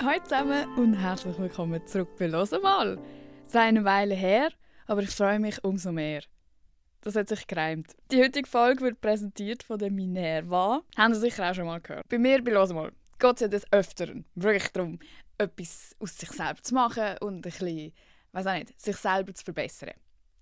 Hallo zusammen und herzlich willkommen zurück bei «Hört mal». Es ist eine Weile her, aber ich freue mich umso mehr. Das hat sich gereimt. Die heutige Folge wird präsentiert von der Minerva. Haben Sie sicher auch schon mal gehört. Bei mir bei «Hört mal» geht es ja des Öfteren wirklich darum, etwas aus sich selber zu machen und ein bisschen, weiss auch nicht, sich selber zu verbessern.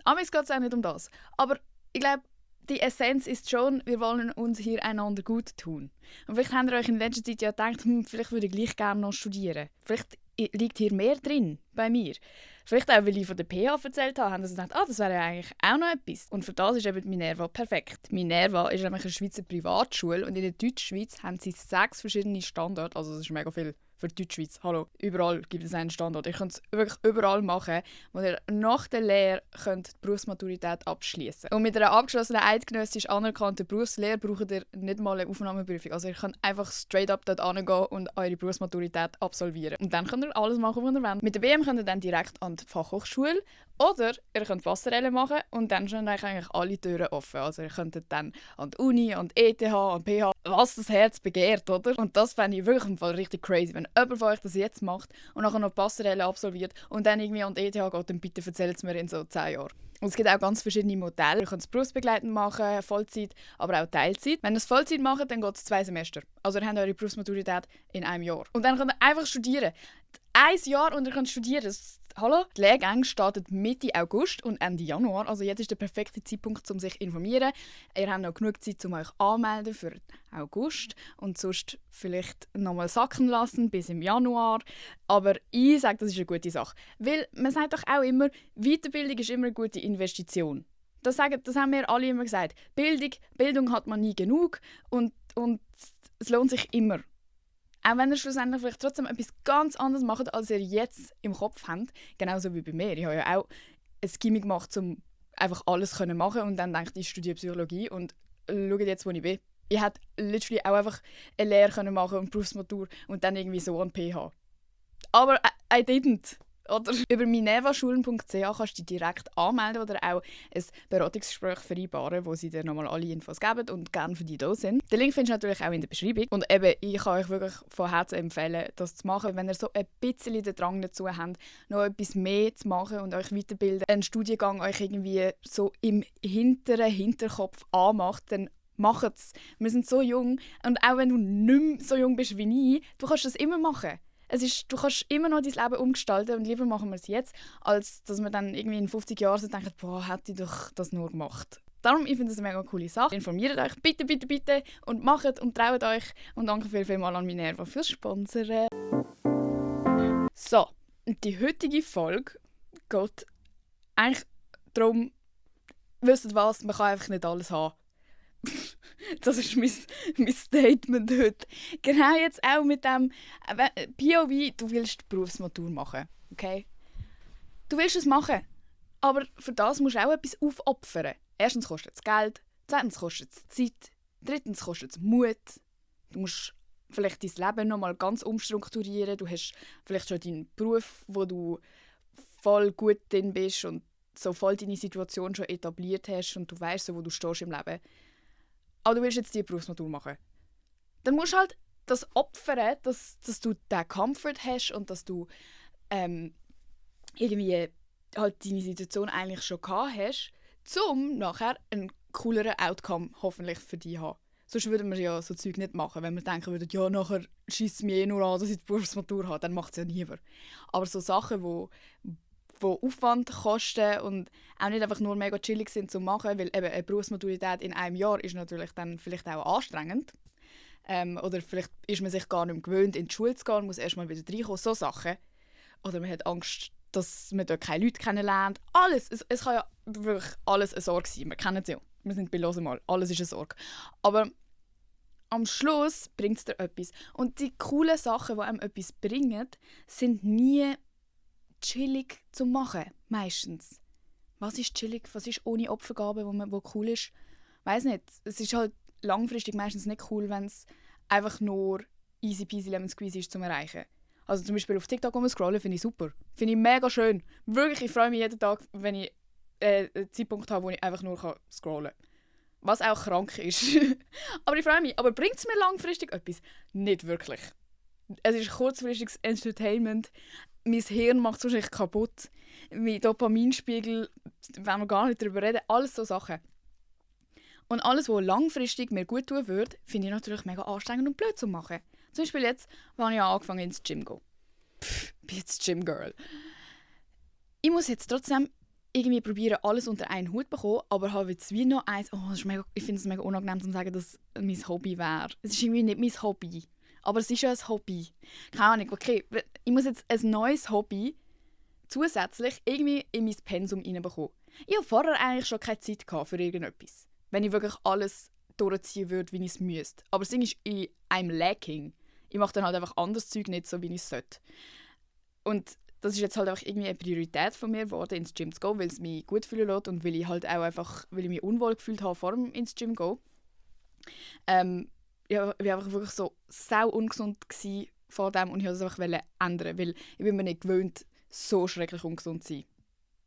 Aber es geht auch nicht um das. Aber ich glaube, die Essenz ist schon, wir wollen uns hier einander gut tun. Und vielleicht habt ihr euch in letzter Zeit ja gedacht, vielleicht würde ich gleich gerne noch studieren. Vielleicht liegt hier mehr drin bei mir. Vielleicht auch, weil ich von der PH erzählt habe, haben sie gedacht, das wäre ja eigentlich auch noch etwas. Und für das ist eben die Minerva perfekt. Minerva ist nämlich eine Schweizer Privatschule und in der Deutschschweiz haben sie 6 verschiedene Standorte. Also das ist mega viel für die Deutschschweiz. Hallo, überall gibt es einen Standort. Ihr könnt es wirklich überall machen, wo ihr nach der Lehre könnt die Berufsmaturität abschließen. Und mit einer abgeschlossenen eidgenössisch anerkannten Berufslehre braucht ihr nicht mal eine Aufnahmeprüfung. Also ihr könnt einfach straight up dort hingehen und eure Berufsmaturität absolvieren. Und dann könnt ihr alles machen, was ihr wollt. Mit der BM könnt ihr dann direkt an die Fachhochschule oder ihr könnt Passerelle machen und dann stehen eigentlich alle Türen offen. Also ihr könntet dann an die Uni, an die ETH, an die PH, was das Herz begehrt, oder? Und das fände ich wirklich im Fall richtig crazy. Wenn jemand von euch das jetzt macht und nachher noch Passerelle absolviert und dann irgendwie an die ETH geht, dann bitte erzählt es mir in so 10 Jahren. Und es gibt auch ganz verschiedene Modelle. Ihr könnt es berufsbegleitend machen, Vollzeit, aber auch Teilzeit. Wenn ihr es Vollzeit macht, dann geht es 2 Semester. Also ihr habt eure Berufsmaturität in einem Jahr. Und dann könnt ihr einfach studieren. 1 Jahr und ihr könnt studieren. Hallo? Die Lehrgänge startet Mitte August und Ende Januar. Also jetzt ist der perfekte Zeitpunkt, um sich zu informieren. Ihr habt noch genug Zeit, um euch anzumelden für August. Und sonst vielleicht nochmal sacken lassen bis im Januar. Aber ich sage, das ist eine gute Sache. Weil man sagt doch auch immer, Weiterbildung ist immer eine gute Investition. Das haben wir alle immer gesagt. Bildung hat man nie genug und es lohnt sich immer. Auch wenn ihr schlussendlich vielleicht trotzdem etwas ganz anderes macht, als ihr jetzt im Kopf habt. Genauso wie bei mir. Ich habe ja auch ein Gimmick gemacht, um einfach alles zu machen und dann dachte ich studiere Psychologie und schaut jetzt, wo ich bin. Ich hätte literally auch einfach eine Lehre machen und Berufsmatur und dann irgendwie so an PH. Aber I didn't. Oder über minervaschulen.ch kannst du dich direkt anmelden oder auch ein Beratungsgespräch vereinbaren, wo sie dir nochmal alle Infos geben und gerne für dich da sind. Den Link findest du natürlich auch in der Beschreibung. Und eben, ich kann euch wirklich von Herzen empfehlen, das zu machen. Wenn ihr so ein bisschen den Drang dazu habt, noch etwas mehr zu machen und euch weiterbilden, einen Studiengang euch irgendwie so im hinteren Hinterkopf anmacht, dann macht es. Wir sind so jung und auch wenn du nicht mehr so jung bist wie ich, du kannst das immer machen. Du kannst immer noch dein Leben umgestalten und lieber machen wir es jetzt, als dass man dann irgendwie in 50 Jahren so denkt, boah, hätte ich doch das nur gemacht. Darum, ich finde das eine mega coole Sache. Informiert euch bitte, bitte, bitte und macht und traut euch. Und danke vielmals an Minerva fürs Sponsoren. So, die heutige Folge geht eigentlich darum, wisst ihr was, man kann einfach nicht alles haben. Das ist mein Statement heute. Genau jetzt auch mit dem POV, du willst die Berufsmatur machen, okay? Du willst es machen, aber für das musst du auch etwas aufopfern. Erstens kostet es Geld, zweitens kostet es Zeit, drittens kostet es Mut. Du musst vielleicht dein Leben nochmal ganz umstrukturieren. Du hast vielleicht schon deinen Beruf, wo du voll gut drin bist und so voll deine Situation schon etabliert hast und du weißt, so, wo du stehst im Leben. Aber du willst jetzt die Berufsmatur machen. Dann musst du halt das opfern, dass du den Comfort hast und dass du irgendwie halt deine Situation eigentlich schon gehabt hast, um nachher einen cooleren Outcome hoffentlich für dich zu haben. Sonst würden wir ja so Zeug nicht machen, wenn wir denken würden, ja, nachher schiesst es mich nur an, dass ich die Berufsmatur habe, dann macht es ja niemand. Aber so Sachen, wo Aufwand kosten und auch nicht einfach nur mega chillig sind zu machen, weil eben eine Berufsmaturität in einem Jahr ist natürlich dann vielleicht auch anstrengend. Oder vielleicht ist man sich gar nicht mehr gewöhnt, in die Schule zu gehen, muss erst mal wieder reinkommen, so Sachen. Oder man hat Angst, dass man dort keine Leute kennenlernt. Alles, es kann ja wirklich alles eine Sorge sein, wir kennen es ja. Wir sind bei «Hört mal», alles ist eine Sorge. Aber am Schluss bringt es dir etwas. Und die coolen Sachen, die einem etwas bringen, sind nie chillig zu machen, meistens. Was ist chillig? Was ist ohne Opfergabe, wo cool ist? Weiss nicht. Es ist halt langfristig meistens nicht cool, wenn es einfach nur easy peasy lemon squeezy ist zum Erreichen. Also zum Beispiel auf TikTok scrollen finde ich super. Finde ich mega schön. Wirklich, ich freue mich jeden Tag, wenn ich einen Zeitpunkt habe, wo ich einfach nur scrollen kann. Was auch krank ist. Aber ich freue mich. Aber bringt es mir langfristig etwas? Nicht wirklich. es ist kurzfristiges Entertainment. Mein Hirn macht es wahrscheinlich kaputt. Mein Dopaminspiegel, wenn wir gar nicht darüber reden, alles so Sachen. Und alles, was langfristig mir gut tun würde, finde ich natürlich mega anstrengend und blöd zu machen. Zum Beispiel jetzt, wenn ich angefangen ins Gym zu gehen. Bin jetzt Gym-Girl. Ich muss jetzt trotzdem irgendwie probieren, alles unter einen Hut zu bekommen, aber habe jetzt wie noch eins, ich finde es mega unangenehm zu sagen, dass es mein Hobby wäre. Es ist irgendwie nicht mein Hobby, aber es ist ja ein Hobby. Keine Ahnung, okay, ich muss jetzt ein neues Hobby zusätzlich irgendwie in mein Pensum reinbekommen. Ich hatte vorher eigentlich schon keine Zeit für irgendetwas, wenn ich wirklich alles durchziehen würde, wie ich es müsste. Aber das Ding ist, I'm lacking. Ich mache dann halt einfach anderes Zeug nicht so, wie ich es sollte. Und das ist jetzt halt einfach irgendwie eine Priorität von mir geworden, ins Gym zu gehen, weil es mich gut fühlen lässt und weil ich halt auch einfach, weil ich mich unwohl gefühlt habe, vor dem ins Gym zu gehen. Ich war einfach wirklich so sau ungesund vor dem und ich wollte es einfach ändern, weil ich bin mir nicht gewöhnt, so schrecklich ungesund zu sein.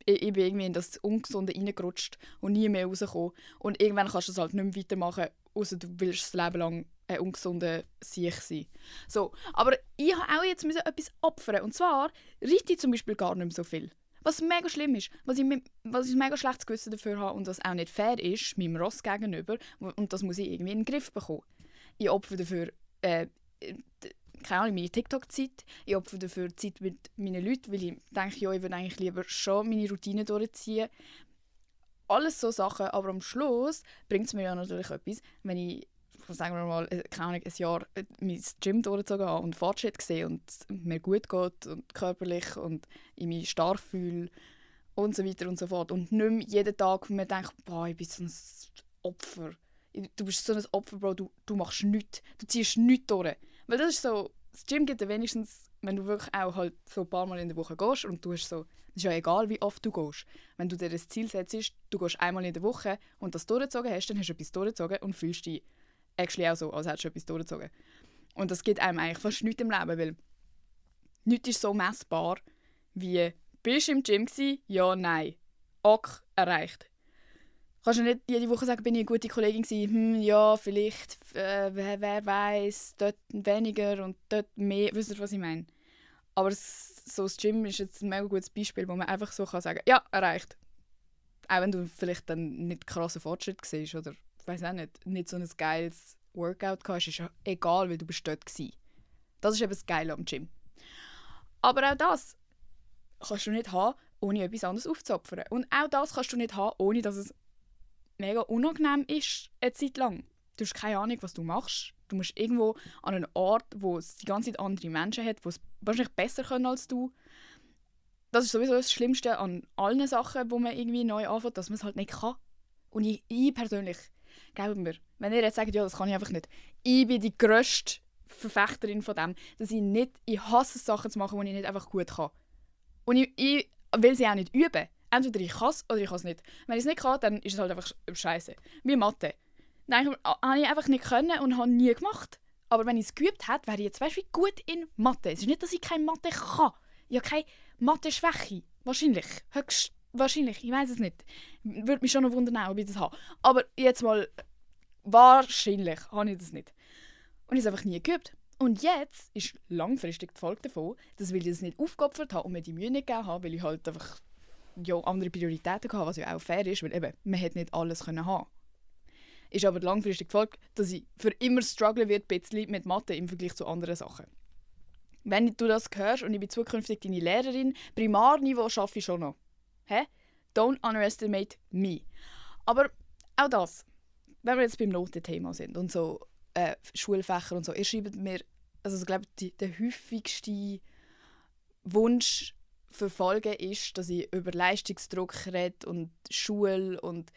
Ich bin irgendwie in das Ungesunde reingerutscht und nie mehr rausgekommen. Und irgendwann kannst du es halt nicht mehr weitermachen, außer du willst das Leben lang ein ungesunder Sieg sein. So, aber ich musste auch jetzt etwas opfern. Und zwar reite ich zum Beispiel gar nicht mehr so viel. Was mega schlimm ist, was ich ein mega schlechtes Gewissen dafür habe und was auch nicht fair ist, meinem Ross gegenüber. Und das muss ich irgendwie in den Griff bekommen. Ich opfere dafür keine Ahnung, meine TikTok-Zeit. Ich opfere dafür Zeit mit meinen Leuten, weil ich denke, ja, ich würde eigentlich lieber schon meine Routine durchziehen. Alles so Sachen, aber am Schluss bringt es mir ja natürlich etwas, wenn ich, sagen wir mal, keine Ahnung, ein Jahr mein Gym durchgezogen habe und Fortschritt sehe und mir gut geht und körperlich und ich mich stark fühle und so weiter und so fort. Und nicht mehr jeden Tag mir denke, boah, ich bin so ein Opfer. Du bist so ein Opfer, Bro, du machst nichts. Du ziehst nichts durch. Weil das ist so, das Gym gibt dir wenigstens, wenn du wirklich auch halt so ein paar Mal in der Woche gehst und du hast so, es ist ja egal, wie oft du gehst. Wenn du dir das Ziel setzt, du gehst einmal in der Woche und das durchgezogen hast, dann hast du etwas durchgezogen und fühlst dich actually auch so, als hättest du etwas durchgezogen. Und das gibt einem eigentlich fast nichts im Leben, weil nichts ist so messbar wie, bist du im Gym gewesen? Ja, nein. Ok, erreicht. Kannst du nicht jede Woche sagen, bin ich eine gute Kollegin gewesen? Ja, vielleicht, wer weiß, dort weniger und dort mehr. Wisst ihr, was ich meine? Aber so das Gym ist jetzt ein mega gutes Beispiel, wo man einfach so kann sagen, ja, erreicht. Auch wenn du vielleicht dann nicht krassen Fortschritt siehst oder, ich weiß auch nicht so ein geiles Workout hast, ist ja egal, weil du bist dort gewesen. Das ist eben das Geile am Gym. Aber auch das kannst du nicht haben, ohne etwas anderes aufzuopfern. Und auch das kannst du nicht haben, ohne dass es mega unangenehm ist, eine Zeit lang. Du hast keine Ahnung, was du machst. Du musst irgendwo an einen Ort, wo es die ganze Zeit andere Menschen hat, die es wahrscheinlich besser können als du. Das ist sowieso das Schlimmste an allen Sachen, wo man irgendwie neu anfängt, dass man es halt nicht kann. Und ich persönlich, glaubt mir, wenn ihr jetzt sagt, ja, das kann ich einfach nicht, ich bin die grösste Verfechterin von dem, dass ich hasse Sachen zu machen, die ich nicht einfach gut kann. Und ich will sie auch nicht üben. Entweder ich kann es oder ich kann es nicht. Wenn ich es nicht kann, dann ist es halt einfach scheiße. Wie Mathe. Dann habe ich einfach nicht können und habe nie gemacht. Aber wenn ich es geübt hätte, wäre ich jetzt weißt, wie gut in Mathe. Es ist nicht, dass ich keine Mathe kann. Ich habe keine Mathe-Schwäche. Wahrscheinlich. Wahrscheinlich. Ich weiß es nicht. Würde mich schon noch wundern, ob ich das habe. Aber jetzt mal, wahrscheinlich habe ich das nicht. Und ich habe es einfach nie geübt. Und jetzt ist langfristig die Folge davon, dass weil ich das nicht aufgeopfert habe und mir die Mühe nicht gegeben habe, weil ich halt einfach andere Prioritäten hatte, was ja auch fair ist, weil eben, man hätte nicht alles können haben. Ist aber langfristig die Folge, dass ich für immer strugglen wird mit Mathe im Vergleich zu anderen Sachen. Wenn du das hörst und ich bin zukünftig deine Lehrerin, Primarniveau schaffe ich schon noch. Don't underestimate me. Aber auch das, wenn wir jetzt beim Notenthema sind und so Schulfächer und so, ihr schreibt mir, also ich glaube, der häufigste Wunsch verfolgen ist, dass ich über Leistungsdruck rede und Schule und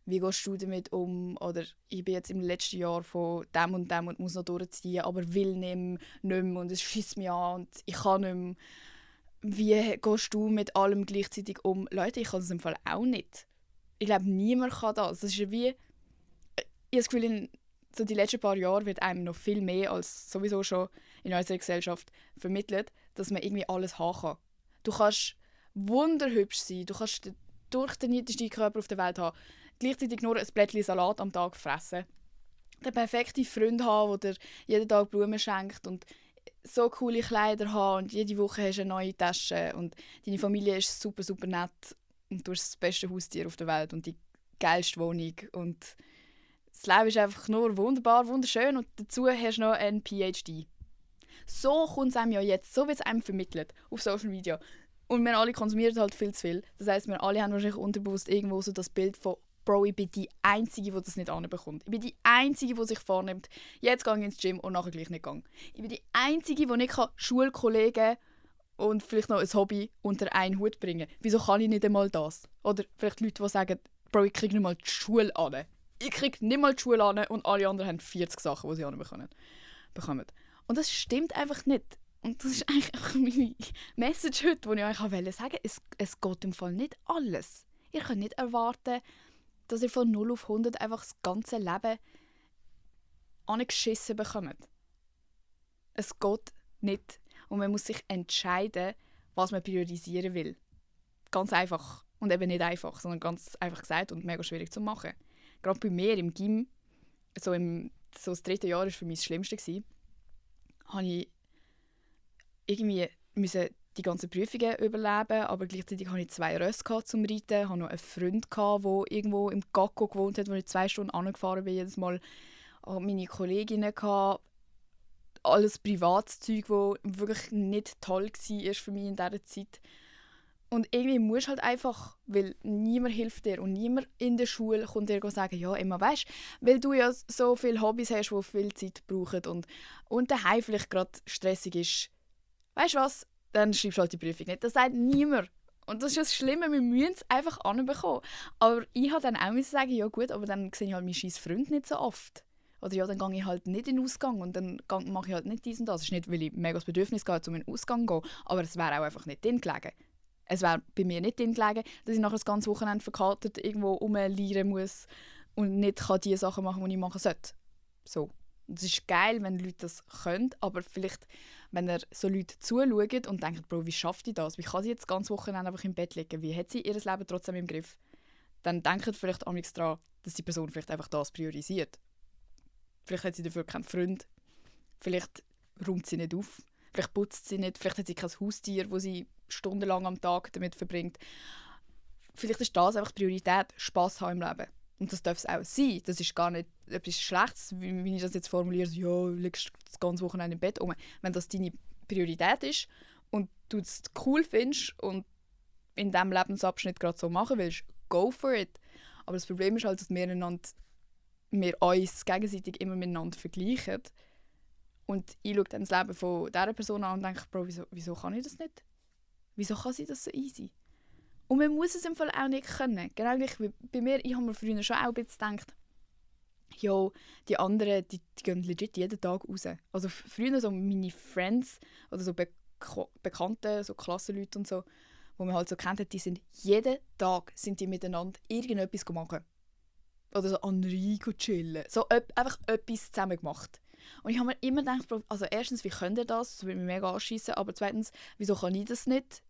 wie gehst du damit um? Oder ich bin jetzt im letzten Jahr von dem und muss noch durchziehen, aber will nicht mehr und es schießt mich an und ich kann nicht mehr. Wie gehst du mit allem gleichzeitig um? Leute, ich kann das im Fall auch nicht. Ich glaube, niemand kann das. Das ist wie, ich habe das Gefühl, in so die letzten paar Jahre wird einem noch viel mehr als sowieso schon in unserer Gesellschaft vermittelt, dass man irgendwie alles haben kann. Du kannst wunderhübsch sein, du kannst den durchtrainiertesten Körper auf der Welt haben, gleichzeitig nur ein Blättchen Salat am Tag fressen, den perfekten Freund haben, der dir jeden Tag Blumen schenkt und so coole Kleider haben und jede Woche hast du eine neue Tasche und deine Familie ist super, super nett und du hast das beste Haustier auf der Welt und die geilste Wohnung und das Leben ist einfach nur wunderbar, wunderschön und dazu hast du noch einen PhD. So kommt es einem ja jetzt, so wird es einem vermittelt auf Social Media. Und wir alle konsumieren halt viel zu viel. Das heisst, wir alle haben wahrscheinlich unterbewusst irgendwo so das Bild von «Bro, ich bin die Einzige, die das nicht anbekommt. Ich bin die Einzige, die sich vornimmt, jetzt gehe ich ins Gym und nachher gleich nicht gehe. Ich bin die Einzige, die nicht Schulkollegen und vielleicht noch ein Hobby unter einen Hut bringen kann. Wieso kann ich nicht einmal das?» Oder vielleicht Leute, die sagen «Bro, ich kriege nicht mal die Schule an. Ich kriege nicht mal die Schule an und alle anderen haben 40 Sachen, die sie anbekommen.» Und das stimmt einfach nicht. Und das ist eigentlich auch meine Message heute, die ich euch sagen wollte. Es geht im Fall nicht alles. Ihr könnt nicht erwarten, dass ihr von 0 auf 100 einfach das ganze Leben angeschissen bekommt. Es geht nicht. Und man muss sich entscheiden, was man priorisieren will. Ganz einfach. Und eben nicht einfach, sondern ganz einfach gesagt und mega schwierig zu machen. Gerade bei mir im Gym, so das 3. Jahr war für mich das Schlimmste, habe ich irgendwie die ganzen Prüfungen überleben, aber gleichzeitig hatte ich 2 Rösse zum Reiten. Ich hatte noch einen Freund, der irgendwo im Gacko gewohnt hat, wo ich 2 Stunden angefahren bin, jedes Mal. Auch meine Kolleginnen hatte alles privates Zeug, das wirklich nicht toll war für mich in dieser Zeit. Und irgendwie musst du halt einfach, weil niemand hilft dir und niemand in der Schule kommt dir sagen, ja, Emma, weisst, weil du ja so viele Hobbys hast, die viel Zeit brauchen und daheim vielleicht gerade stressig ist. Weißt du was? Dann schreibst du halt die Prüfung nicht. Das sagt niemand. Und das ist das Schlimme, wir müssen es einfach anbekommen. Aber ich musste dann auch sagen, ja gut, aber dann sehe ich halt meinen scheiß Freund nicht so oft. Oder ja, dann gehe ich halt nicht in den Ausgang und dann mache ich halt nicht dies und das. Es ist nicht, weil ich mega das Bedürfnis habe, um in den Ausgang zu gehen, aber es wäre auch einfach nicht drin gelegen. Es wäre bei mir nicht drin gelegen, dass ich nachher das ganze Wochenende verkatert irgendwo rumlieren muss und nicht die Sachen machen kann, die ich machen sollte. So. Es ist geil, wenn Leute das können, aber vielleicht, wenn ihr so Leute zuschaut und denkt, Bro, wie schafft die das? Wie kann sie jetzt das ganze Wochenende einfach im Bett liegen? Wie hat sie ihr Leben trotzdem im Griff? Dann denkt vielleicht amigs daran, dass die Person vielleicht einfach das priorisiert. Vielleicht hat sie dafür keinen Freund. Vielleicht räumt sie nicht auf. Vielleicht putzt sie nicht. Vielleicht hat sie kein Haustier, das sie stundenlang am Tag damit verbringt. Vielleicht ist das einfach die Priorität, Spass haben im Leben. Und das darf es auch sein. Das ist gar nicht etwas Schlechtes, wie ich das jetzt formuliere, so, ja, du liegst das ganze Wochenende im Bett rum. Wenn das deine Priorität ist und du es cool findest und in diesem Lebensabschnitt gerade so machen willst, go for it. Aber das Problem ist halt, dass wir uns gegenseitig immer miteinander vergleichen. Und ich schaue dann das Leben von dieser Person an und denke, Bro, wieso kann ich das nicht? Wieso kann sie das so easy? Und man muss es im Fall auch nicht können. Genau gleich wie bei mir, ich habe mir früher schon auch ein bisschen gedacht, ja, die anderen, die gehen legit jeden Tag raus. Also früher so meine Friends oder so Bekannte, so Klassenleute und so, die man halt so kennt, die sind jeden Tag miteinander irgendetwas machen. Oder so an Rhein chillen. So einfach etwas zusammen gemacht. Und ich habe mir immer gedacht, also erstens, wie könnt ihr das? Das würde mich mega anschiessen. Aber zweitens, wieso kann ich das nicht?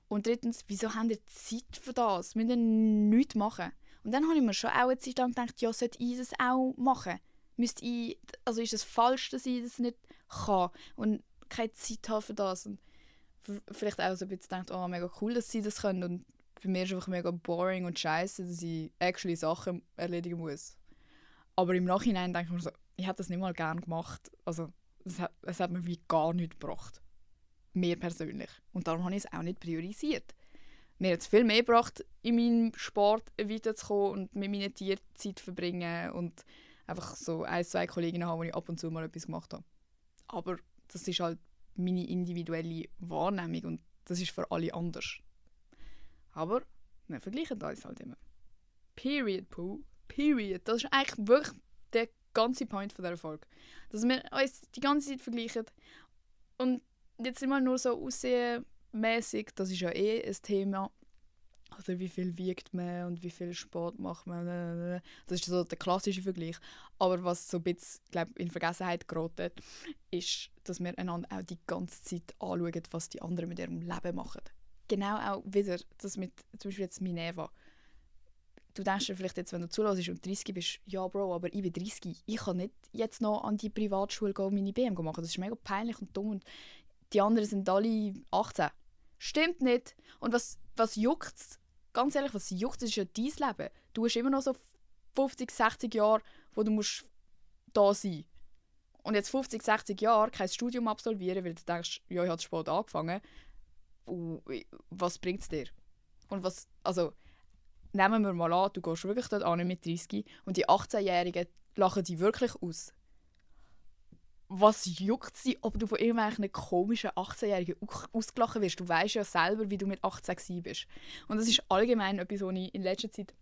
Und drittens, wieso habt ihr Zeit für das? Müsst ihr nichts machen? Und dann habe ich mir schon auch eine Zeit lang gedacht, ja, sollte ich das auch machen? Also ist es falsch, dass ich das nicht kann und keine Zeit habe für das? Und vielleicht auch so ein bisschen gedacht, oh, mega cool, dass sie das können. Und bei mir ist es einfach mega boring und scheiße, dass ich actually Sachen erledigen muss. Aber im Nachhinein denke ich mir so, ich hätte das nicht mal gerne gemacht. Also es hat mir wie gar nichts gebracht. Mir persönlich. Und darum habe ich es auch nicht priorisiert. Mir hat es viel mehr gebracht, in meinem Sport weiterzukommen und mit meinen Tieren Zeit zu verbringen und einfach so 1, 2 Kolleginnen haben, wo ich ab und zu mal etwas gemacht habe. Aber das ist halt meine individuelle Wahrnehmung und das ist für alle anders. Aber wir vergleichen uns halt immer. Period, Pooh. Period. Das ist eigentlich wirklich der ganze Point von dieser Folge. Dass wir uns die ganze Zeit vergleichen und jetzt immer nur so aussehmässig, das ist ja ein Thema. Oder wie viel wiegt man und wie viel Sport macht man. Das ist so der klassische Vergleich. Aber was so ein bisschen, glaub, in Vergessenheit geraten, ist, dass wir einander auch die ganze Zeit anschauen, was die anderen mit ihrem Leben machen. Genau auch wieder, das mit zum Beispiel jetzt Minerva. du denkst dir vielleicht jetzt, wenn du zulässt und 30 bist, ja Bro, aber ich bin 30, ich kann nicht jetzt noch an die Privatschule gehen und meine BM machen. Das ist mega peinlich und dumm und die anderen sind alle 18. Stimmt nicht. Und was juckt es? Ganz ehrlich, was juckt es, ist ja dein Leben. Du hast immer noch so 50, 60 Jahre, wo du musst da sein musst. Und jetzt 50, 60 Jahre kein Studium absolvieren, weil du denkst, ja, ich habe zu spät angefangen. Was bringt es dir? Und was, also, nehmen wir mal an, du gehst wirklich dort an mit 30 und die 18-Jährigen lachen dich wirklich aus. Was juckt sie, ob du von irgendwelchen komischen 18-Jährigen ausgelachen wirst? Du weißt ja selber, wie du mit 18 bist. Und das ist allgemein etwas, was ich in letzter Zeit...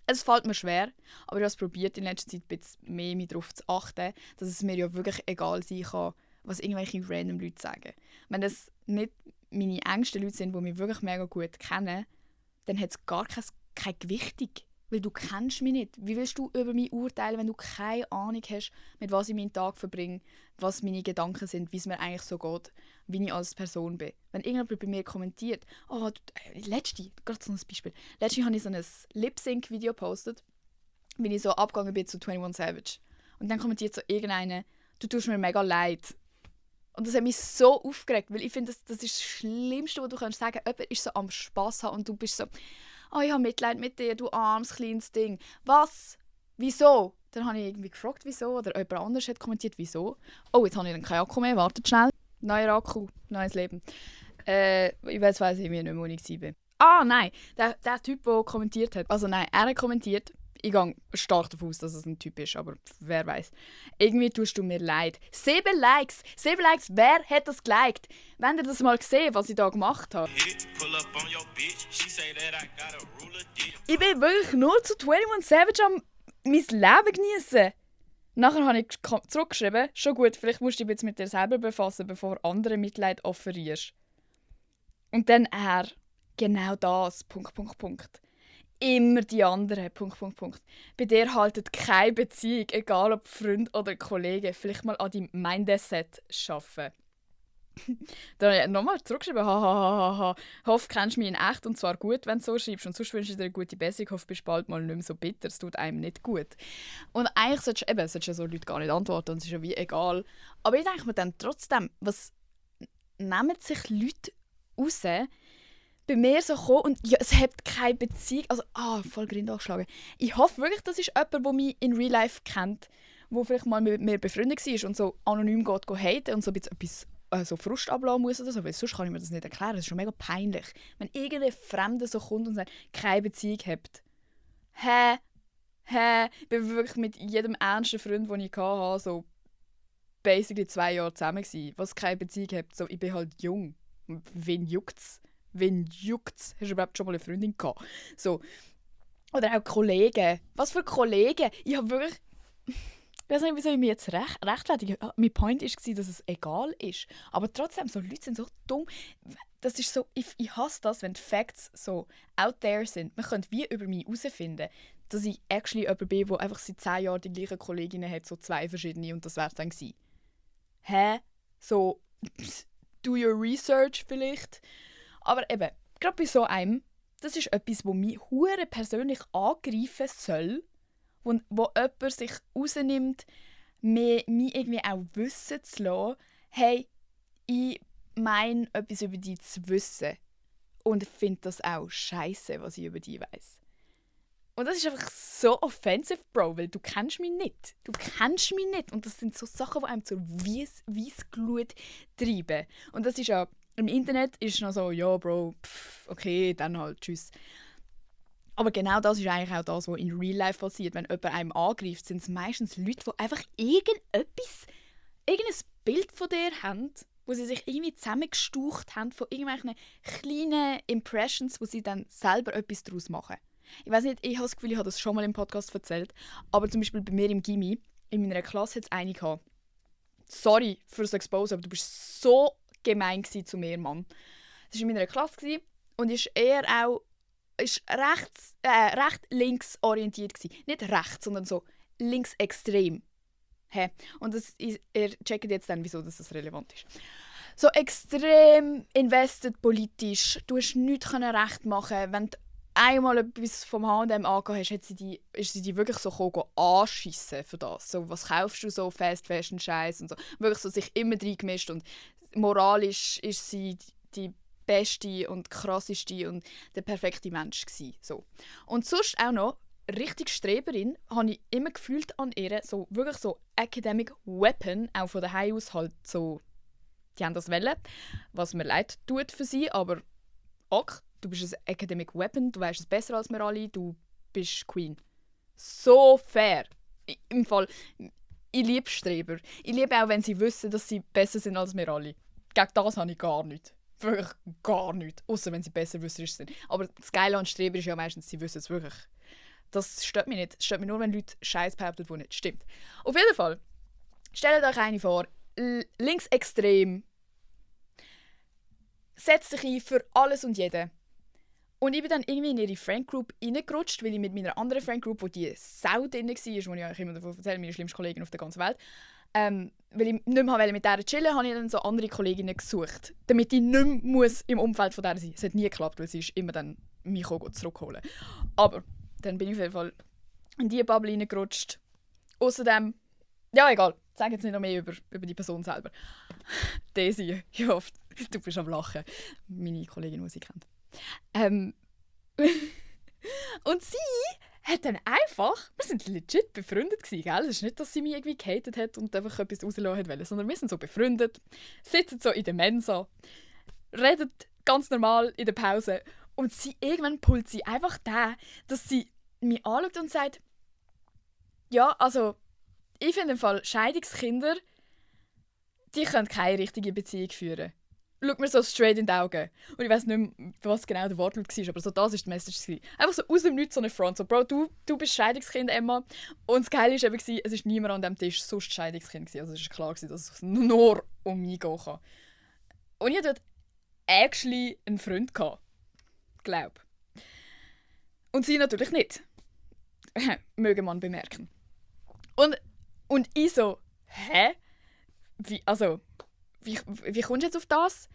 Es fällt mir schwer, aber ich habe es probiert, in letzter Zeit ein bisschen mehr darauf zu achten, dass es mir ja wirklich egal sein kann, was irgendwelche random Leute sagen. Wenn das nicht meine engsten Leute sind, die mich wirklich mega gut kennen, dann hat es gar keine Gewichtung. Weil du kennst mich nicht. Wie willst du über mich urteilen, wenn du keine Ahnung hast, mit was ich meinen Tag verbringe, was meine Gedanken sind, wie es mir eigentlich so geht, wie ich als Person bin. Wenn irgendjemand bei mir kommentiert, gerade so ein Beispiel, letztens habe ich so ein Lip-Sync-Video gepostet, wie ich so abgegangen bin zu 21 Savage. Und dann kommentiert so irgendeiner, du tust mir mega leid. Und das hat mich so aufgeregt, weil ich finde, das ist das Schlimmste, was du sagen kannst. Jemand ist so am Spass haben und du bist so, oh, ich habe Mitleid mit dir, du armes, kleines Ding. Was? Wieso? Dann habe ich irgendwie gefragt, wieso. Oder jemand anderes hat kommentiert, wieso. Oh, jetzt habe ich dann keinen Akku mehr, wartet schnell. Neuer Akku, neues Leben. Ich weiss ich nicht mehr, wo ich war. Ah, nein, der Typ, der kommentiert hat. Also nein, er hat kommentiert. Ich gehe stark davon aus, dass es ein Typ ist, aber wer weiß. Irgendwie tust du mir leid. 7 Likes! 7 Likes! Wer hat das geliked? Wenn ihr das mal gesehen, was ich da gemacht habe? Ich bin wirklich nur zu 21 Savage am mein Leben genießen. Nachher habe ich zurückgeschrieben, schon gut, vielleicht musst du dich jetzt mit dir selber befassen, bevor andere Mitleid offerierst. Und dann genau das, ... Immer die anderen, ... Bei dir haltet keine Beziehung, egal ob Freund oder Kollege, vielleicht mal an deinem Mindset arbeiten. Dann habe ich nochmal zurückgeschrieben, hahaha, hoffe, kennst du mich in echt und zwar gut, wenn du so schreibst und sonst wünsche ich dir eine gute Besserung, hoffe, bist bald mal nicht mehr so bitter, es tut einem nicht gut. Und eigentlich solltest du so Leute gar nicht antworten und es ist ja wie egal. Aber ich denke mir dann trotzdem, was nehmen sich Leute raus, bei mir so kommen und ja, es hat keine Beziehung. Also, voll Grind angeschlagen. Ich hoffe wirklich, das ist jemand, der mich in Real Life kennt, der vielleicht mal mit mir befreundet war und so anonym geht haten und so ein bisschen etwas so Frust ablassen muss oder so, weil sonst kann ich mir das nicht erklären. Das ist schon mega peinlich. Wenn irgendein Fremder so kommt und sagt, keine Beziehung habt. Ich bin wirklich mit jedem ernsten Freund, den ich hatte, so basically 2 Jahre zusammen gewesen. Was keine Beziehung habt, so, ich bin halt jung. Wen juckt's? Hast du überhaupt schon mal eine Freundin gehabt? So. Oder auch Kollegen. Was für Kollegen? Ich habe wirklich... Ich weiß nicht, wieso ich mich jetzt rechtfertige. Mein Point war, dass es egal ist. Aber trotzdem, so Leute sind so dumm. Das ist so... Ich hasse das, wenn die Facts so out there sind. Man könnte wie über mich herausfinden, dass ich actually jemand bin, der einfach seit 10 Jahren die gleichen Kolleginnen hat, so 2 verschiedene, und das wäre es dann gewesen. So... Do your research vielleicht. Aber eben, gerade bei so einem, das ist etwas, das mich hure persönlich angreifen soll, wo jemand sich rausnimmt, mich irgendwie auch wissen zu lassen, hey, ich meine, etwas über dich zu wissen. Und finde das auch scheiße, was ich über dich weiss. Und das ist einfach so offensive, Bro, weil du kennst mich nicht. Und das sind so Sachen, die einem zur Weissglut treiben. Und das ist ja... Im Internet ist es noch so, ja, Bro, okay, dann halt, tschüss. Aber genau das ist eigentlich auch das, was in Real Life passiert. Wenn jemand einem angreift, sind es meistens Leute, die einfach irgendein Bild von dir haben, wo sie sich irgendwie zusammengestaucht haben von irgendwelchen kleinen Impressions, wo sie dann selber etwas daraus machen. Ich weiß nicht, ich habe das Gefühl, ich habe das schon mal im Podcast erzählt, aber zum Beispiel bei mir im Gymi, in meiner Klasse hat es eine gehabt. Sorry fürs Expose, aber du bist so gemein zu mir, Mann. Das war in meiner Klasse und ist recht links orientiert gewesen. Nicht rechts, sondern so linksextrem. Und ihr checkt jetzt dann, wieso das relevant ist. So extrem invested politisch. Du hast nichts recht machen. Wenn einmal etwas vom H&M angehabt hast, ist sie die wirklich so anschissen für das. So, was kaufst du so, Fast Fashion Scheiß und so. Wirklich so sich immer reingemischt und moralisch ist sie die beste und krasseste und der perfekte Mensch gewesen. So. Und sonst auch noch, richtig Streberin, habe ich immer gefühlt an ihr, so wirklich so Academic Weapon, auch von daheim aus halt so, die haben das wollen, was mir leid tut für sie, aber ok, du bist ein Academic Weapon, du weißt es besser als wir alle, du bist Queen. So fair. Im Fall, ich liebe Streber. Ich liebe auch, wenn sie wissen, dass sie besser sind als wir alle. Gegen das habe ich gar nichts. Wirklich gar nichts. Außer wenn sie besser wisserisch sind. Aber das Geile an Streber ist ja meistens, sie wissen es wirklich. Das stört mich nicht. Es stört mich nur, wenn Leute Scheiß behaupten, die nicht stimmt. Auf jeden Fall, stellt euch eine vor, linksextrem, setzt sich ein für alles und jeden. Und ich bin dann irgendwie in ihre Friendgroup reingerutscht, weil ich mit meiner anderen Friendgroup, wo die Sau drin war, wo ich euch immer davon erzähle, meine schlimmste Kollegin auf der ganzen Welt, weil ich nicht mehr mit der chillen wollte, habe ich dann so andere Kolleginnen gesucht, damit ich nicht mehr im Umfeld von der sein muss. Es hat nie geklappt, weil sie ist immer dann mich zurückholen. Aber dann bin ich auf jeden Fall in diese Bubble reingerutscht. Außerdem, ja egal, ich sage jetzt nicht noch mehr über die Person selber. Daisy, ich hoffe, du bist am Lachen. Meine Kollegin, die sie kennt. Und sie hat dann einfach, wir sind legit befreundet gewesen, gell? Es ist nicht, dass sie mich irgendwie gehatet hat und einfach etwas rauslassen wollte, sondern wir sind so befreundet, sitzen so in der Mensa, reden ganz normal in der Pause und irgendwann pullt sie einfach da, dass sie mich anschaut und sagt, ja, also, ich finde im Fall, Scheidungskinder, die können keine richtige Beziehung führen. Schaut mir so straight in die Augen. Und ich weiss nicht mehr, was genau der Wortlaut war, aber so das war die Message. Einfach so aus dem Nichts so eine Front. So, Bro, du bist Scheidungskind, Emma. Und das Geile war eben, es war niemand an diesem Tisch sonst Scheidungskind. Also es war klar, dass es nur um mich gehen kann. Und ich hatte dort actually einen Freund. Glaub. Und sie natürlich nicht. Möge man bemerken. Und ich so, hä? Wie kommst du jetzt auf das?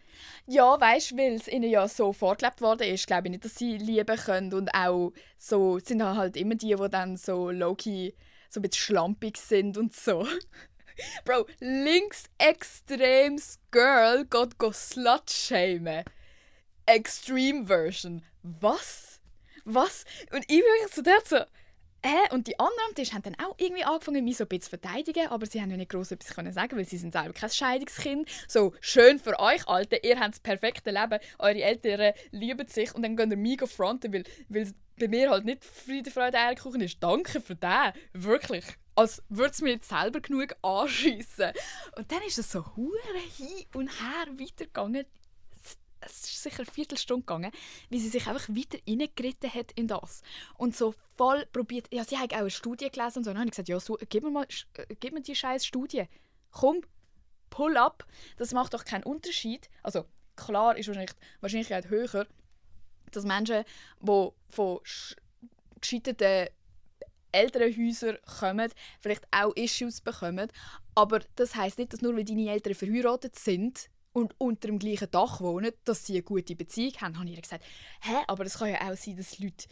Ja, weißt du, weil es ihnen ja so vorgelebt worden ist, glaube ich nicht, dass sie lieben können. Und auch so, sind halt immer die dann so low-key, so ein bisschen schlampig sind und so. Bro, linksextremes Girl geht slut-shamen. Extreme Version. Was? Und ich wirklich so dort so, und die anderen am Tisch haben dann auch irgendwie angefangen, mich so ein bisschen zu verteidigen, aber sie haben ja nicht gross etwas sagen, weil sie sind selber kein Scheidungskind. So, schön für euch, Alter, ihr habt das perfekte Leben, eure Eltern lieben sich und dann gehen ihr mich fronten, weil bei mir halt nicht Friede, Freude, Eierkuchen ist. Danke für den, wirklich. Als würde es mir jetzt selber genug anschiessen. Und dann ist es so hure hin und her weitergegangen. Es ist sicher eine Viertelstunde gegangen, wie sie sich einfach weiter reingeritten hat in das. Und so voll probiert, ja, sie hat auch eine Studie gelesen und so. Und dann habe ich gesagt, ja, so, gib mir die scheiß Studie. Komm, pull up. Das macht doch keinen Unterschied. Also klar ist wahrscheinlich die Wahrscheinlichkeit höher, dass Menschen, die von gescheiterten Elternhäusern kommen, vielleicht auch Issues bekommen. Aber das heisst nicht, dass nur weil deine Eltern verheiratet sind und unter dem gleichen Dach wohnen, dass sie eine gute Beziehung haben. Habe ich ihr gesagt, aber es kann ja auch sein, dass Leute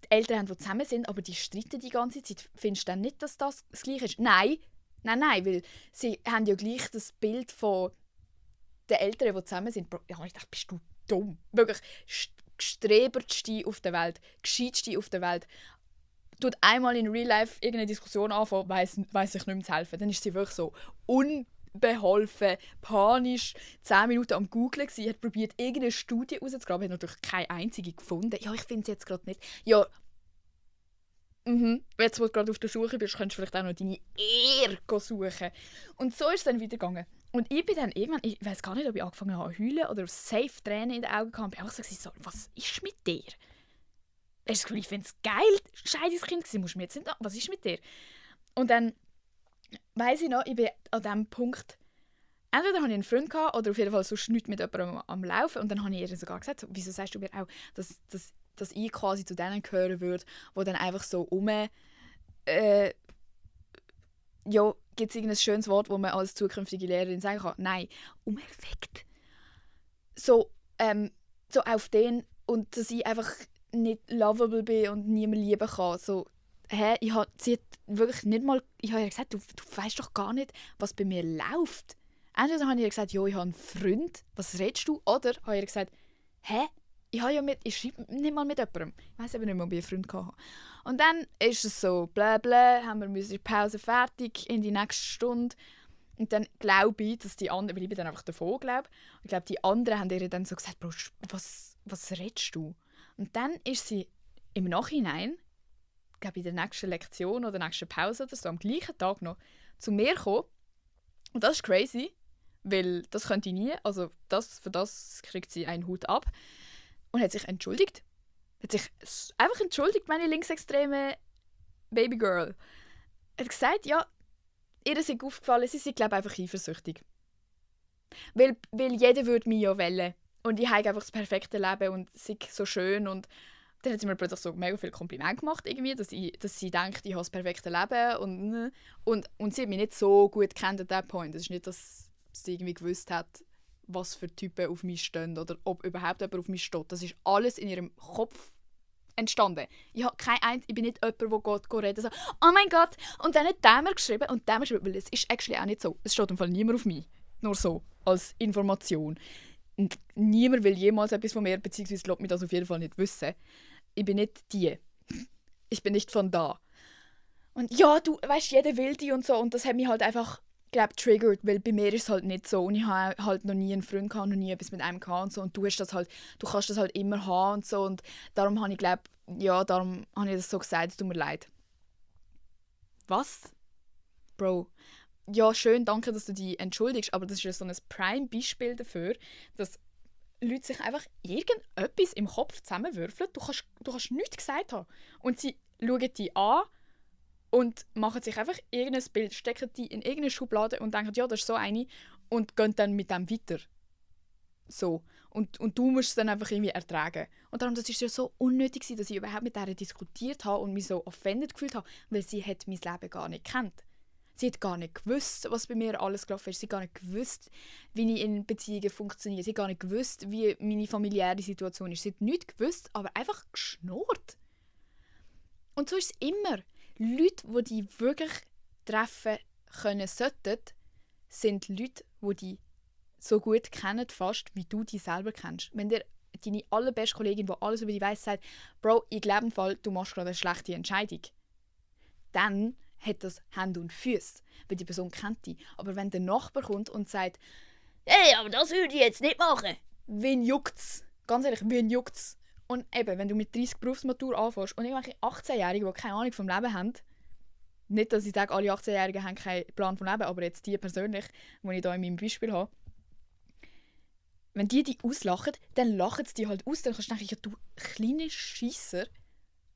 die Eltern haben, die zusammen sind, aber die streiten die ganze Zeit. Findest du dann nicht, dass das Gleiche ist? Nein, weil sie haben ja gleich das Bild von den Eltern, die zusammen sind. Ja, ich dachte, bist du dumm? Wirklich, gestrebertste auf der Welt, gescheitste auf der Welt. Tut einmal in Real Life irgendeine Diskussion anfangen, weiss ich nicht mehr zu helfen. Dann ist sie wirklich so unbeholfen, panisch, 10 Minuten am Googlen gewesen, hat probiert, irgendeine Studie rauszugraben, hat natürlich keine einzige gefunden. Ja, ich finde sie jetzt gerade nicht. Ja, jetzt, wo du gerade auf der Suche bist, könntest du vielleicht auch noch deine Ehre suchen. Und so ist es dann weitergegangen. Und ich bin dann irgendwann, ich weiß gar nicht, ob ich angefangen habe zu heulen oder safe Tränen in den Augen kam. Ich habe einfach so, was ist mit dir? Hast du das Gefühl, ich finde es geil, Scheidungskind gewesen, musst du mir jetzt nicht an. Was ist mit dir? Und dann weiss ich noch, ich bin an diesem Punkt, entweder hatte ich einen Freund gehabt, oder auf jeden Fall sonst nichts mit jemandem am Laufen. Und dann habe ich ihr sogar gesagt, so, wieso sagst du mir auch, dass ich quasi zu denen gehören würde, die dann einfach so ja, gibt es irgendein schönes Wort, das man als zukünftige Lehrerin sagen kann? Nein, Effekt. So auf den, und dass ich einfach nicht lovable bin und niemand lieben kann. So, sie hat wirklich nicht mal... Ich habe ihr gesagt, du weißt doch gar nicht, was bei mir läuft. Entweder habe ich ihr gesagt, jo, ich habe einen Freund, was redest du? Oder habe ich ihr gesagt, ich schreibe nicht mal mit jemandem. Ich weiss eben nicht mehr, ob ich einen Freund hatte. Und dann ist es so, bla bla, haben wir die Pause fertig in die nächste Stunde. Und dann glaube ich, dass die anderen, weil ich bin dann einfach davon, glaube ich glaube, die anderen haben ihr dann so gesagt, Bro, was redest du? Und dann ist sie im Nachhinein, glaube ich, in der nächsten Lektion oder der nächsten Pause oder so, am gleichen Tag noch, zu mir gekommen. Und das ist crazy, weil das könnte ich nie, also für das kriegt sie einen Hut ab. Und hat sich entschuldigt. Hat sich einfach entschuldigt, meine linksextreme Babygirl. Hat gesagt, ja, ihr ist aufgefallen, sie sind, glaube ich, einfach eifersüchtig. Weil jeder würde mich ja wählen. Und ich habe einfach das perfekte Leben und sie ist so schön. Und dann hat sie mir plötzlich so mega viel Kompliment gemacht, irgendwie, dass sie denkt, ich habe das perfekte Leben. Und sie hat mich nicht so gut gekannt an diesem Punkt. Es ist nicht, dass sie irgendwie gewusst hat, was für Typen auf mich stehen oder ob überhaupt jemand auf mich steht. Das ist alles in ihrem Kopf entstanden. Ich bin nicht jemand, der geht reden so, oh mein Gott, und dann hat der mir geschrieben, und der mir geschrieben, weil es ist actually auch nicht so. Es steht im Fall niemand auf mich. Nur so, als Information. Und niemand will jemals etwas von mir, beziehungsweise lässt mich das auf jeden Fall nicht wissen. Ich bin nicht die. Ich bin nicht von da. Und ja, du weißt, jeder will die und so, und das hat mich halt einfach triggert, weil bei mir ist es halt nicht so und ich habe halt noch nie einen Freund gehabt, noch nie etwas mit einem gehabt und so und du kannst das halt immer haben und so und darum habe ich darum habe ich das so gesagt, es tut mir leid. Was? Bro, ja schön, danke, dass du dich entschuldigst, aber das ist ja so ein Prime-Beispiel dafür, dass Leute sich einfach irgendetwas im Kopf zusammenwürfeln, du kannst nichts gesagt haben und sie schauen dich an und machen sich einfach irgendein Bild, stecken die in irgendeine Schublade und denken, ja, das ist so eine und gehen dann mit dem weiter. So. Und du musst es dann einfach irgendwie ertragen. Und darum, das war ja so unnötig, dass ich überhaupt mit ihr diskutiert habe und mich so offended gefühlt habe, weil sie hat mein Leben gar nicht gekannt. Sie hat gar nicht gewusst, was bei mir alles gelaufen ist. Sie hat gar nicht gewusst, wie ich in Beziehungen funktioniere. Sie hat gar nicht gewusst, wie meine familiäre Situation ist. Sie hat nichts gewusst, aber einfach geschnurrt. Und so ist es immer. Leute, die dich wirklich treffen können sollten, sind Leute, die dich so gut kennen, fast, wie du dich selber kennst. Wenn dir deine allerbeste Kollegin, die alles über dich weiss, sagt, Bro, ich glaube im Fall, du machst gerade eine schlechte Entscheidung, dann hat das Hände und Füße, weil die Person kennt dich. Aber wenn der Nachbar kommt und sagt, hey, aber das würde ich jetzt nicht machen, wen juckt's? Ganz ehrlich, wen juckt's? Und eben, wenn du mit 30 Berufsmatur anfängst und irgendwelche 18-Jährige, die keine Ahnung vom Leben haben, nicht, dass ich sage, alle 18-Jährigen haben keinen Plan vom Leben, aber jetzt die persönlich, die ich hier in meinem Beispiel habe, wenn die dich auslachen, dann lachen sie dich halt aus. Dann kannst du denken, ja, du kleiner Scheisser,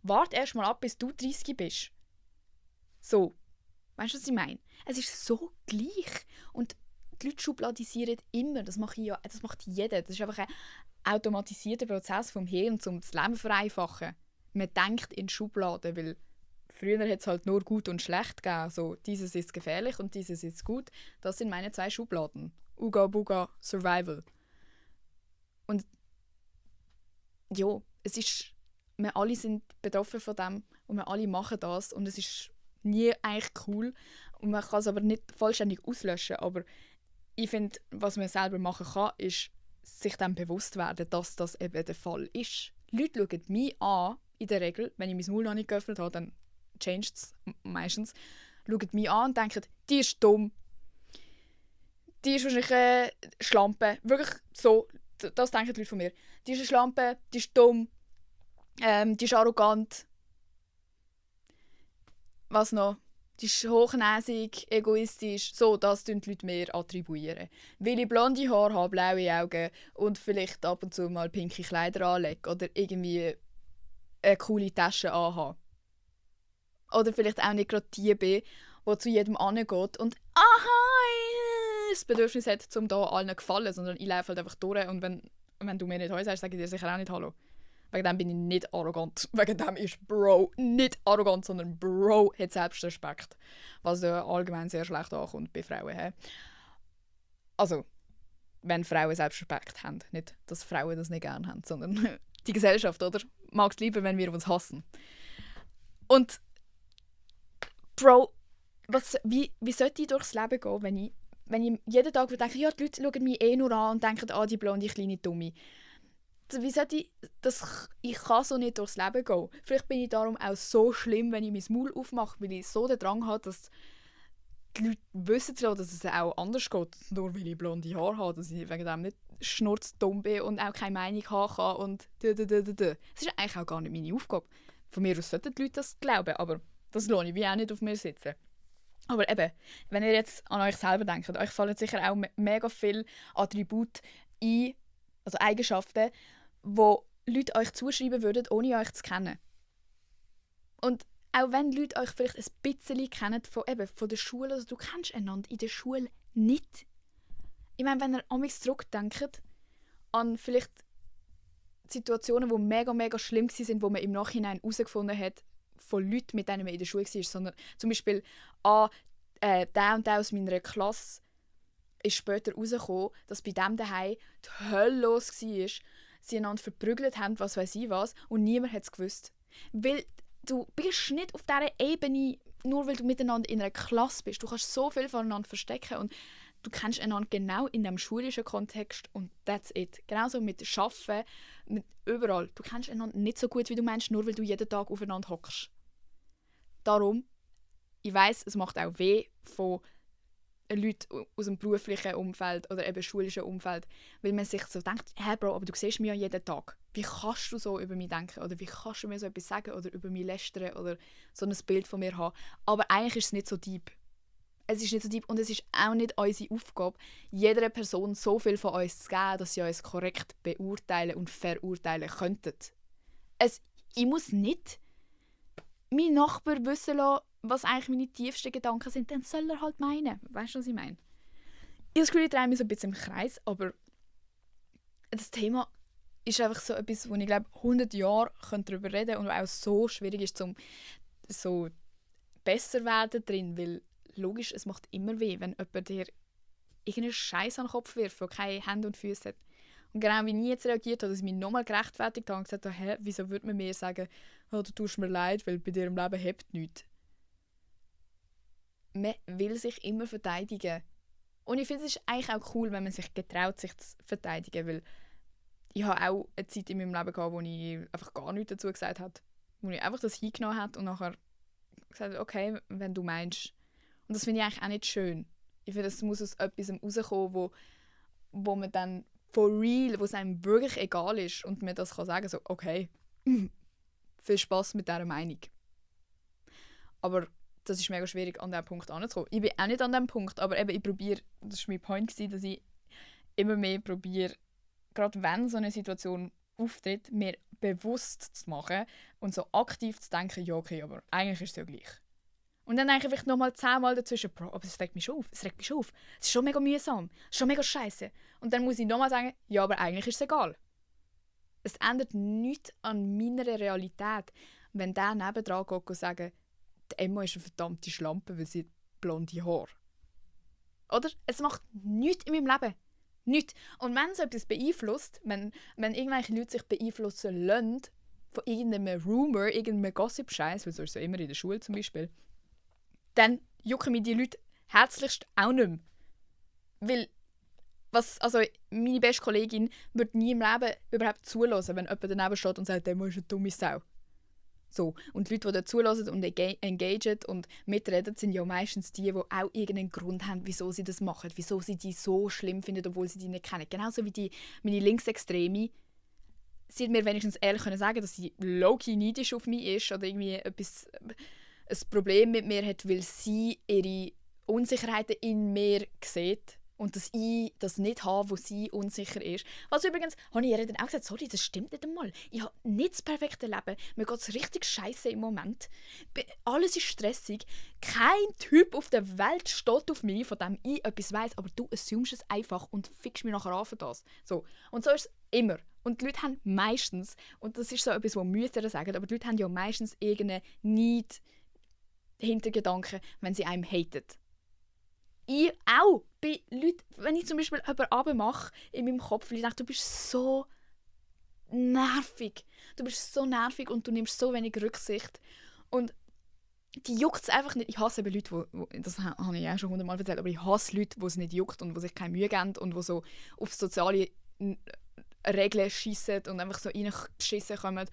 warte erst mal ab, bis du 30 bist. So. Weißt du, was ich meine? Es ist so gleich. Und die Leute schubladisieren immer. Das macht jeder. Das ist einfach ein automatisierter Prozess vom Hirn, um das Leben zu vereinfachen. Man denkt in Schubladen, weil früher hat es halt nur gut und schlecht gegeben. So, dieses ist gefährlich und dieses ist gut. Das sind meine 2 Schubladen. Uga Buga Survival. Und ja, es ist, wir alle sind betroffen von dem und wir alle machen das und es ist nie eigentlich cool und man kann es aber nicht vollständig auslöschen, aber ich finde, was man selber machen kann, ist sich dem bewusst werden, dass das eben der Fall ist. Leute schauen mich an, in der Regel, wenn ich mein Maul noch nicht geöffnet habe, dann changed es meistens, schauen mich an und denken, die ist dumm, die ist wahrscheinlich eine Schlampe, wirklich so. Das denken die Leute von mir. Die ist eine Schlampe, die ist dumm, die ist arrogant. Was noch? Die ist hochnäsig, egoistisch. So, das tun die Leute mir attribuieren. Weil ich blonde Haare habe, blaue Augen und vielleicht ab und zu mal pinke Kleider anlege oder irgendwie eine coole Tasche anhabe. Oder vielleicht auch nicht gerade die bin, die zu jedem angeht und das Bedürfnis hat, um da allen zu gefallen, sondern ich laufe halt einfach durch und wenn du mir nicht Hallo sagst, sage ich dir sicher auch nicht Hallo. Wegen dem bin ich nicht arrogant. Wegen dem ist Bro nicht arrogant, sondern Bro hat Selbstrespekt. Was ja allgemein sehr schlecht ankommt bei Frauen. He? Also, wenn Frauen Selbstrespekt haben. Nicht, dass Frauen das nicht gerne haben, sondern die Gesellschaft, oder? mag es lieber, wenn wir uns hassen. Und Bro, wie sollte ich durchs Leben gehen, wenn ich jeden Tag denke, ja, die Leute schauen mich nur an und denken, die blonde kleine Dumme. Wie sollte ich kann so nicht durchs Leben gehen. Vielleicht bin ich darum auch so schlimm, wenn ich mein Maul aufmache, weil ich so den Drang habe, dass die Leute wissen, dass es auch anders geht, nur weil ich blonde Haare habe, dass ich wegen dem nicht schnurzdumm bin und auch keine Meinung haben kann und Das ist eigentlich auch gar nicht meine Aufgabe. Von mir aus sollten die Leute das glauben, aber das lohne ich wie auch nicht auf mir sitzen. Aber eben, wenn ihr jetzt an euch selber denkt, euch fallen sicher auch mega viele Attribute ein, also Eigenschaften, wo Leute euch zuschreiben würden, ohne euch zu kennen. Und auch wenn Leute euch vielleicht ein bisschen kennen von der Schule, also du kennst einander in der Schule nicht. Ich meine, wenn ihr an mich zurückdenkt, an vielleicht Situationen, die mega, mega schlimm waren, wo man im Nachhinein herausgefunden hat, von Leuten, mit denen man in der Schule war, sondern zum Beispiel der und der aus meiner Klasse ist später herausgekommen, dass bei dem daheim die Hölle los war, sie einander verprügelt haben, was weiß ich was, und niemand hat es gewusst. Weil du bist nicht auf dieser Ebene, nur weil du miteinander in einer Klasse bist. Du kannst so viel voneinander verstecken und du kennst einander genau in dem schulischen Kontext und that's it. Genauso mit Arbeiten, mit überall. Du kennst einander nicht so gut, wie du meinst, nur weil du jeden Tag aufeinander hockst. Darum, ich weiss, es macht auch weh von Leuten aus dem beruflichen Umfeld oder eben schulischen Umfeld, weil man sich so denkt, hey Bro, aber du siehst mich ja jeden Tag. Wie kannst du so über mich denken oder wie kannst du mir so etwas sagen oder über mich lästern oder so ein Bild von mir haben. Aber eigentlich ist es nicht so deep. Es ist nicht so deep und es ist auch nicht unsere Aufgabe, jeder Person so viel von uns zu geben, dass sie uns korrekt beurteilen und verurteilen könnten. Ich muss nicht meinen Nachbar wissen lassen, was eigentlich meine tiefsten Gedanken sind, dann soll er halt meinen. Weißt du, was ich meine? Ich drehe mich so ein bisschen im Kreis, aber das Thema ist einfach so etwas, wo ich glaube, 100 Jahre darüber reden können und auch so schwierig ist, um so besser werden drin, weil logisch, es macht immer weh, wenn jemand dir irgendeinen Scheiß an den Kopf wirft, der keine Hände und Füße hat. Und genau wie ich jetzt reagiert habe, dass ich mich nochmal gerechtfertigt habe und gesagt habe, hä, wieso würde man mir sagen, oh, du tust mir leid, weil bei dir im Leben hebt nichts. Man will sich immer verteidigen. Und ich finde, es ist eigentlich auch cool, wenn man sich getraut, sich zu verteidigen, weil ich habe auch eine Zeit in meinem Leben gehabt, wo ich einfach gar nichts dazu gesagt habe. Wo ich einfach das hingenommen habe und nachher gesagt habe, okay, wenn du meinst. Und das finde ich eigentlich auch nicht schön. Ich finde, es muss aus etwas rauskommen, wo man dann for real, wo es einem wirklich egal ist und man das kann sagen, so, okay, viel Spass mit dieser Meinung. Aber das ist mega schwierig, an diesen Punkt anzukommen. Ich bin auch nicht an diesem Punkt, aber eben, ich probiere, das war mein Point, dass ich immer mehr probiere, gerade wenn so eine Situation auftritt, mir bewusst zu machen und so aktiv zu denken, ja okay, aber eigentlich ist es ja gleich. Und dann denke ich vielleicht nochmal 10-mal dazwischen, Bro, aber es regt mich schon auf, es ist schon mega mühsam, es ist schon mega scheiße. Und dann muss ich nochmal sagen, ja, aber eigentlich ist es egal. Es ändert nichts an meiner Realität, wenn der nebendran geht und sagt, die Emma ist eine verdammte Schlampe, weil sie blonde Haare. Oder? Es macht nichts in meinem Leben. Nichts. Und wenn es etwas beeinflusst, wenn irgendwelche Leute sich beeinflussen lassen von irgendeinem Rumor, irgendeinem Gossip-Scheiß, weil so ist es ja immer in der Schule zum Beispiel, dann jucken mich die Leute herzlichst auch nicht mehr. Weil, meine beste Kollegin würde nie im Leben überhaupt zulassen, wenn jemand daneben steht und sagt, der ist eine dumme Sau. So. Und die Leute, die da zulassen und engagieren und mitreden, sind ja meistens die auch irgendeinen Grund haben, wieso sie das machen, wieso sie die so schlimm finden, obwohl sie die nicht kennen. Genauso wie meine Linksextreme. Sie hat mir wenigstens ehrlich können sagen, dass sie low-key neidisch auf mich ist oder irgendwie ein Problem mit mir hat, weil sie ihre Unsicherheiten in mir sieht und dass ich das nicht habe, wo sie unsicher ist. Was übrigens, habe ich ihr dann auch gesagt, sorry, das stimmt nicht einmal. Ich habe nicht das perfekte Leben. Mir geht es richtig scheiße im Moment. Alles ist stressig. Kein Typ auf der Welt steht auf mich, von dem ich etwas weiss, aber du assumst es einfach und fickst mich nachher an für das. So. Und so ist es immer. Und die Leute haben meistens, und das ist so etwas, was Mütter sagen, aber die Leute haben ja meistens irgendeinen Need, Hintergedanken, wenn sie einem haten. Ich auch. Bei Leuten, wenn ich zum Beispiel jemanden runtermache in meinem Kopf, weil ich denke, du bist so nervig. Du bist so nervig und du nimmst so wenig Rücksicht. Und die juckt es einfach nicht. Ich hasse eben Leute, das habe ich auch schon 100-mal erzählt, aber ich hasse Leute, die es nicht juckt und die sich keine Mühe geben und die so auf soziale Regeln schiessen und einfach so reingeschissen kommen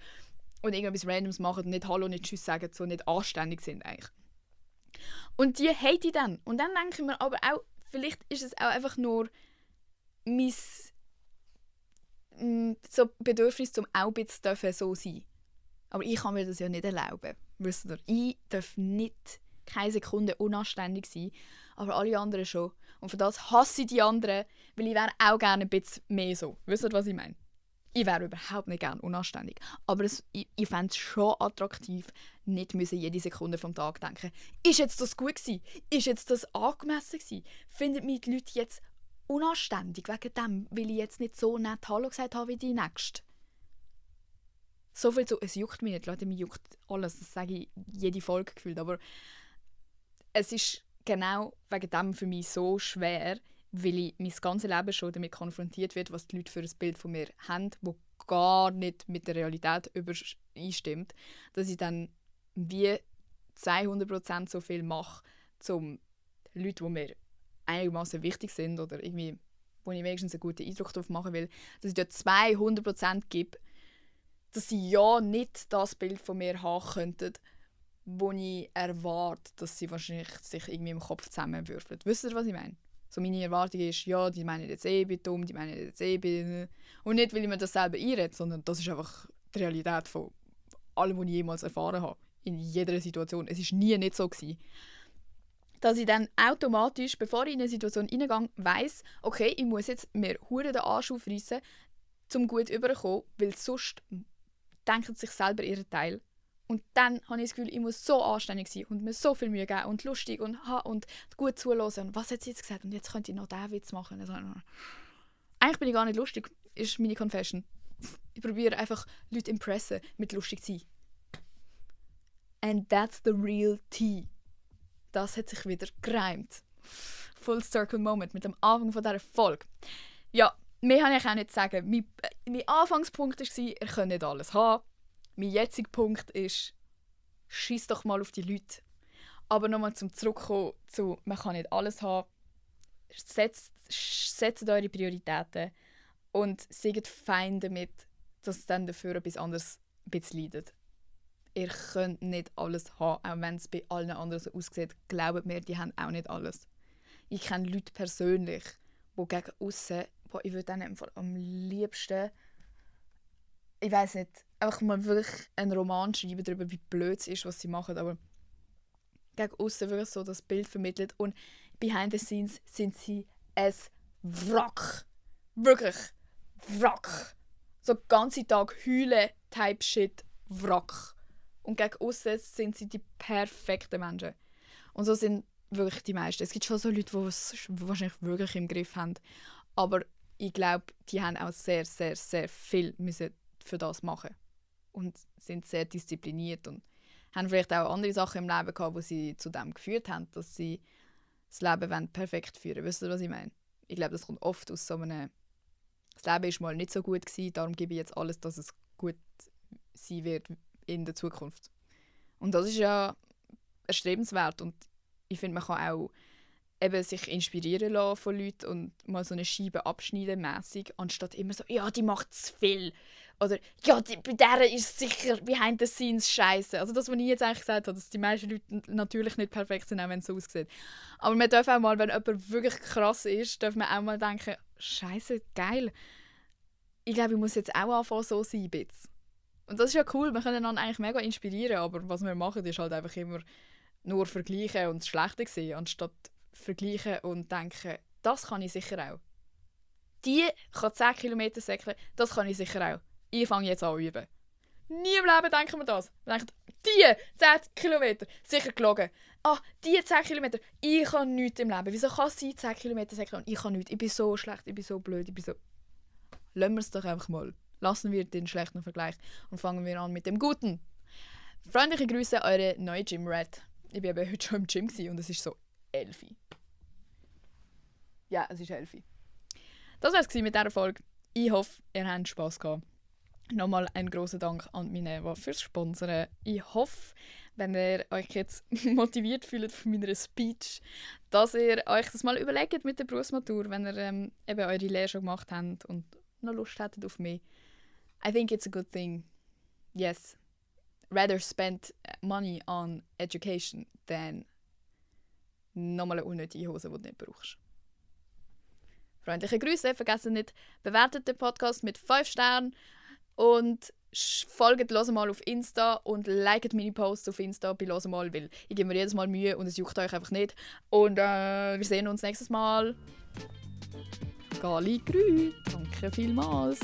und irgendetwas Randoms machen und nicht Hallo, nicht Tschüss sagen, so nicht anständig sind eigentlich. Und die hate ich dann. Und dann denke ich mir aber auch, vielleicht ist es auch einfach nur mein so Bedürfnis, zum auch ein bisschen so sein. Aber ich kann mir das ja nicht erlauben. Wisst ihr? Ich darf nicht keine Sekunde unanständig sein, aber alle anderen schon. Und für das hasse ich die anderen, weil ich wäre auch gerne ein bisschen mehr so. Wisst ihr, was ich meine? Ich wäre überhaupt nicht gerne unanständig. Aber ich fände es schon attraktiv, nicht müssen jede Sekunde vom Tag denken, ist jetzt das gut gewesen? Ist jetzt das angemessen gewesen? Findet mich die Leute jetzt unanständig wegen dem, weil ich jetzt nicht so nett Hallo gesagt habe wie die Nächste? So viel zu, es juckt mich nicht, Leute, mir juckt alles, das sage ich jede Folge gefühlt, aber es ist genau wegen dem für mich so schwer, weil ich mein ganzes Leben schon damit konfrontiert werde, was die Leute für ein Bild von mir haben, das gar nicht mit der Realität übereinstimmt, dass ich dann wie 200% so viel mache, um Leute, die mir einigermaßen wichtig sind oder irgendwie, wo ich wenigstens einen guten Eindruck drauf machen will, dass ich dort 200% gebe, dass sie ja nicht das Bild von mir haben könnten, wo ich erwarte, dass sie wahrscheinlich sich irgendwie im Kopf zusammenwürfeln. Wisst ihr, was ich meine? So meine Erwartung ist, ja, die meinen jetzt eh, ich bin dumm, die meinen jetzt eh, ich bin... Und nicht, weil ich mir das selber einrede, sondern das ist einfach die Realität von allem, was ich jemals erfahren habe. In jeder Situation. Es war nie nicht so gewesen. Dass ich dann automatisch, bevor ich in eine Situation reingehe, weiss, okay, ich muss jetzt mir hure den Arsch aufreissen, um gut rüberzukommen, weil sonst denken sie sich selber ihren Teil. Und dann habe ich das Gefühl, ich muss so anständig sein und mir so viel Mühe geben und lustig und gut zuhören. Und was hat sie jetzt gesagt? Und jetzt könnte ich noch diesen Witz machen. Also, eigentlich bin ich gar nicht lustig, ist meine Confession. Ich probiere einfach, Leute zu impressen, mit lustig zu sein. And that's the real tea. Das hat sich wieder gereimt. Full Circle Moment mit dem Anfang von dieser Folge. Ja, mehr kann ich auch nicht sagen. Mein Anfangspunkt war, ihr könnt nicht alles haben. Mein jetziger Punkt ist, schieß doch mal auf die Leute. Aber nochmal zum Zurückkommen zu, man kann nicht alles haben. Setzt eure Prioritäten und seid fein damit, dass dann dafür etwas anderes ein bisschen leidet. Ihr könnt nicht alles haben, auch wenn es bei allen anderen so aussieht. Glaubt mir, die haben auch nicht alles. Ich kenne Leute persönlich, die gegen aussen, ich würde denen am liebsten, ich weiss nicht, einfach mal wirklich einen Roman schreiben darüber, wie blöd es ist, was sie machen, aber gegen aussen wirklich so das Bild vermittelt und behind the scenes sind sie ein Wrack. Wirklich Wrack. So den ganzen Tag heulen, Type Shit, Wrack. Und gegen aussen sind sie die perfekten Menschen. Und so sind wirklich die meisten. Es gibt schon so Leute, die es wahrscheinlich wirklich im Griff haben, aber ich glaube, die haben auch sehr, sehr, sehr viel müssen für das machen und sind sehr diszipliniert und haben vielleicht auch andere Sachen im Leben gehabt, die sie zu dem geführt haben, dass sie das Leben perfekt führen wollen. Wisst ihr, was ich meine? Ich glaube, das kommt oft aus so einem das Leben war mal nicht so gut gewesen, darum gebe ich jetzt alles, dass es gut sein wird in der Zukunft. Und das ist ja erstrebenswert und ich finde, man kann auch eben sich inspirieren lassen von Leuten und mal so eine Scheibe abschneiden mässig, anstatt immer so, ja, die macht zu viel. Oder, ja, bei der ist sicher behind the scenes scheiße. Also das, was ich jetzt eigentlich gesagt habe, dass die meisten Leute natürlich nicht perfekt sind, auch wenn es so aussieht. Aber man darf auch mal, wenn jemand wirklich krass ist, darf man auch mal denken, scheiße, geil. Ich glaube, ich muss jetzt auch anfangen, so sein ein bisschen. Und das ist ja cool, wir können einander eigentlich mega inspirieren, aber was wir machen, ist halt einfach immer nur vergleichen und das Schlechte sehen, anstatt vergleichen und denken, das kann ich sicher auch. Die kann 10 Kilometer säckeln, das kann ich sicher auch. Ich fange jetzt an zu üben. Nie im Leben denken wir das. Wir denken, die 10 Kilometer, sicher gelogen. Die 10 Kilometer, ich kann nichts im Leben. Wieso kann sie 10 Kilometer säckeln und ich kann nichts? Ich bin so schlecht, ich bin so blöd, ich bin so... Lassen wir es doch einfach mal. Lassen wir den schlechten Vergleich und fangen wir an mit dem Guten. Freundliche Grüße, eure neue Gym-Rat. Ich war heute schon im Gym und es ist so 11. Ja, es ist 11. Das war es mit dieser Folge. Ich hoffe, ihr habt Spass gehabt. Nochmal ein grosser Dank an Minerva fürs Sponsoren. Ich hoffe, wenn ihr euch jetzt motiviert fühlt von meiner Speech, dass ihr euch das mal überlegt mit der Berufsmatur, wenn ihr eben eure Lehre schon gemacht habt und noch Lust hättet auf mich. I think it's a good thing. Yes. Rather spend money on education than nochmal eine unnötige Hose, die du nicht brauchst. Freundliche Grüße, vergessen nicht, bewertet den Podcast mit 5 Sternen und folgt «Hört mal» auf Insta und liket meine Posts auf Insta bei «Hört mal», weil ich gebe mir jedes Mal Mühe und es juckt euch einfach nicht. Und wir sehen uns nächstes Mal. Gali Grü, danke vielmals.